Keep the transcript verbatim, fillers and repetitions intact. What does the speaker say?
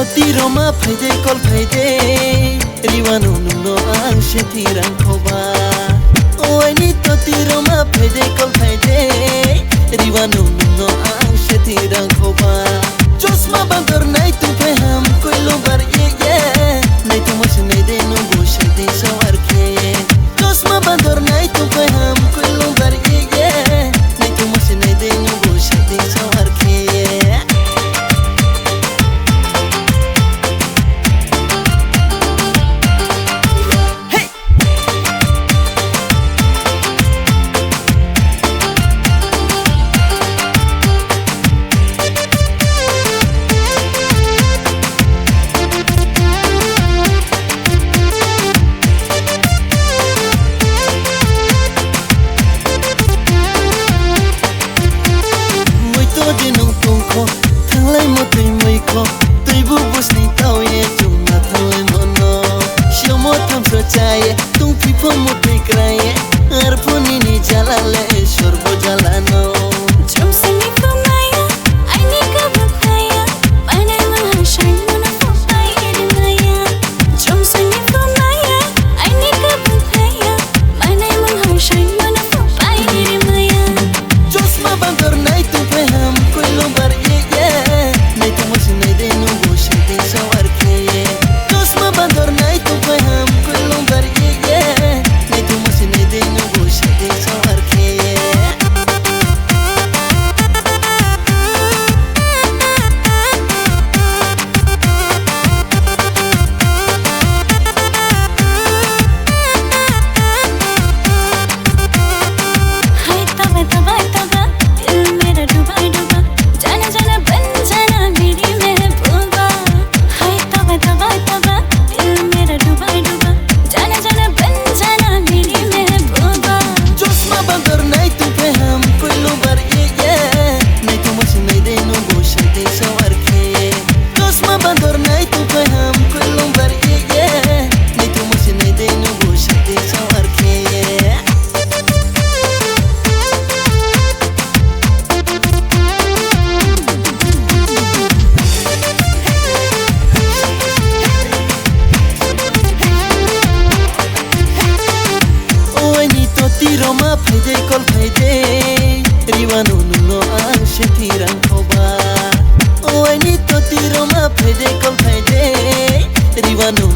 Tiroma phaide kol phaide, riwano nungno ang se tirang khoba. O aini to tiroma phaide kol phaide, riwano nungno ang se tirang khoba. Chosma bandor nai tu phai ham koilo bar ye ye, nai tu mas nai de nungbo se de sawar khe. Chosma bandor nai tu phai ham koilo bar ye ye, nai tu mas nai de nungbo se de sawar khe. Muito de nung tongkho, thanglai mo twi muikho, twibu busni tauye chungna thanglai mono. Siomo thamso chaye, tung phipho mo twi kraye, arpho nini jala le sorbo jala no. Chomsini pumaya, aini kabuk haya, manai mahar shai mono pumaya rimaya. Chomsini pumaya, aini kabuk haya, manai mahar shai mono pumaya rimaya. Chosma bandor nai tu phai ham koilo bar ye ye. Nai tu mas nai de nungbo se de sawar khe. Chosma bandor nai tu phai ham koilo bar ye ye. Nai tu mas nai de nungbo se de sawar khe. Hai taba taba taba, dil mera duba duba, jana jana ban jana meri mehbuba. Hai taba taba taba, dil mera duba duba, jana jana ban jana meri mehbuba. Chosma bandor nai tu phai ham koilo bar ye ye. Nai tu mas nai de nungbo se de sawar khe. Chosma bandor nai tu phai ham koilo bar ye ye. Nai tu mas nai de nungbo se de sawar khe. O aini to tiroma phaide kol phaide, riwano nungno ang se tirang khoba. O aini to tiroma phaide kol phaide, riwano